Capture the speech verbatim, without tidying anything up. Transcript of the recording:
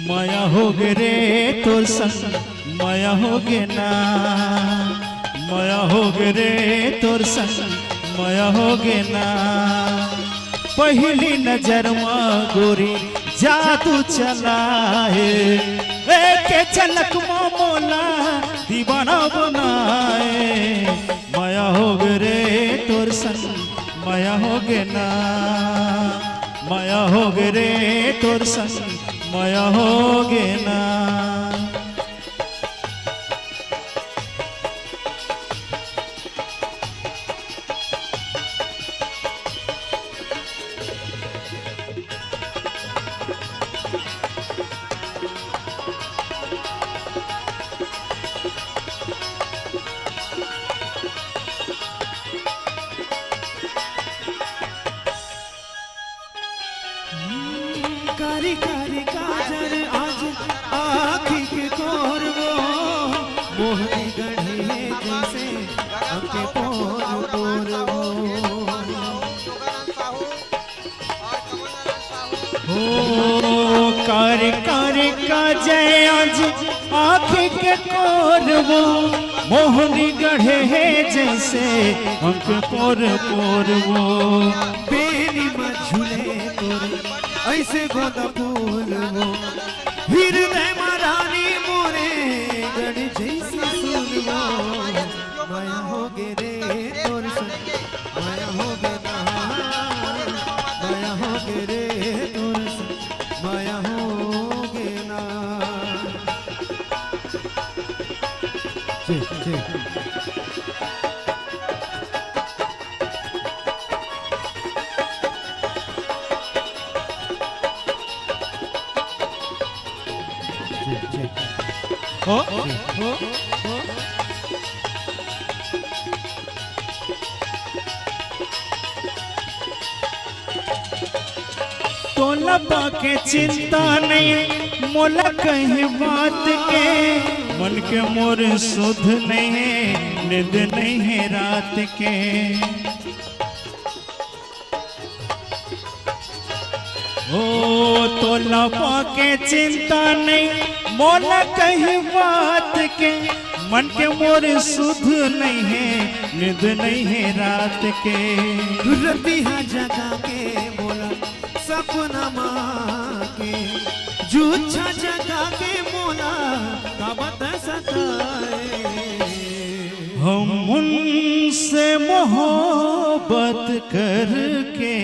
मया होगे रे तोर संग, मया होगे ना। मया होगे रे तोर संग, मया होगे ना। पहिली नजर म गोरी जादू चलाए, एक झलक म मोला दीवाना बनाए। मया होगे रे तोर संग, मया होगे ना। मया होगे रे तोर संग, मया होगे ना। कारी कारी काजर आज आँखी के कोरवो, मोहनी गढ़े जैसे अंके पोर पोरवो। हो कारी कारी काजर आज आँखी के कोरवो, मोहनी गढ़े हे जैसे अंक पोर पोरवो। बेनी म झूले तोरे ऐसे गोदा फूलवो, हृदय म रानी मोरे गढ़ जैसे सुनवो। मया होगे रे तोर संग, मया होगे ना। मया होगे रे तोर संग, मया होगे ना। जी, जी। हो, हो, हो। तोला पाके चिंता नहीं मोला कहीं बात के, मन के मोर सुध नहीं, नींद नहीं रात के। ओ तोला पाके चिंता नहीं मोला कहीं बात के, मन के मोर सुध नहीं है, नींद नहीं है रात के। रतिहा जगा के मोला सपना मा के, जुच्छा जगा के मोला का बता सताए। हम उनसे मोहब्बत करके